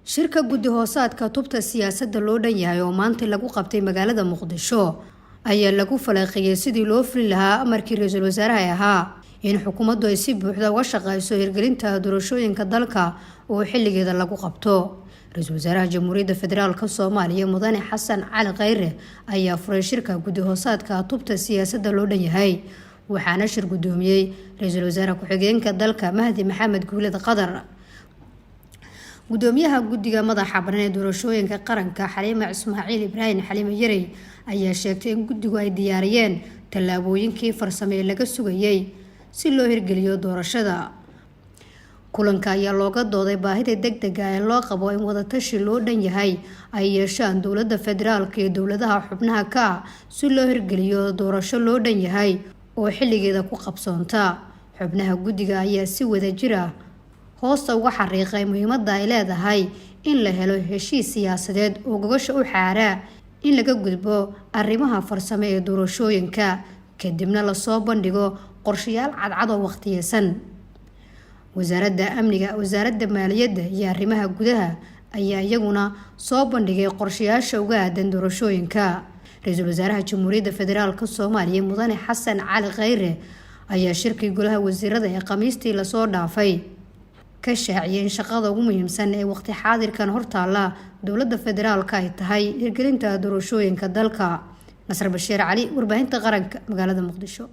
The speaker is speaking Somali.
Shirka guddi hoosaadka tubta siyaasadda loo dhan yahay oo maanta lagu qabtay magaalada Muqdisho ayaa lagu falanqeeyay sidii loo fulin lahaa amarkii ra-iisul wasaaraha ahaa in xukuumaddu ay si buuxda uga shaqeyso hirgelinta doorashooyinka dalka oo xilligeeda lagu qabto. Ra-iisul wasaaraha Jamhuuriyadda Federaalka Soomaaliya, Mudane Xasan Cali Kheyre, ayaa furay shirka guddi hoosaadka tubta siyaasadda loo dhan yahay, waxaana shir guddoomiyey ra-iisul wasaare ku-xigeenka dalka, Mahdi Maxamed Guuled Qadar. Gudoomiyaha guddiga madaxa banan ee doorashooyinka qaranka, Xaliima Ismaaciil Ibraahim, Xaliimo Yarey, ayaa sheegtay in guddigu ay diyaariyeen tallaabooyinkii farsame ee laga sugayay si loo hirgeliyo doorashada. Kulanka ayaa looga dooday baahida degdega ee loo qabo in wadatashi loo dhan yahay ay yeeshaan dowladda federaalka iyo dowladaha xubnaha ka ah si loo hirgeliyo doorasho loo dhan yahay oo xilligeeda ku qabsoonta. Xubnaha guddiga ayaa si wadajir ah hoosta uga xariiqay muhiimadda ay leedahay in la helo heshiis siyaasadeed oo gogosha u xaaraa in laga gudbo arrimaha farsame ee doorashooyinka, kadibna lasoo bandhigo qorshayaal cadcad oo waqtiyeysan. Wasaaradda amniga, wasaaradda maaliyadda iyo arrimaha gudaha ayaa iyaguna soo bandhigay qorshayaasha uga aadan doorashooyinka. Ra-iisul wasaaraha Jamhuuriyadda Federaalka Soomaaliya, Mudane Xasan Cali Kheyre, ayaa shirkii golaha wasiirada ee Khamiistii lasoo dhaafay ka shaaciyay in shaqada ugu muhiimsan ee waqti xaadirkan hortaala dowladda federaalka ay tahay hirgelinta doorashooyinka dalka. Nasar Bashiir Cali, Warbaahinta Qaranka, magaalada Muqdisho.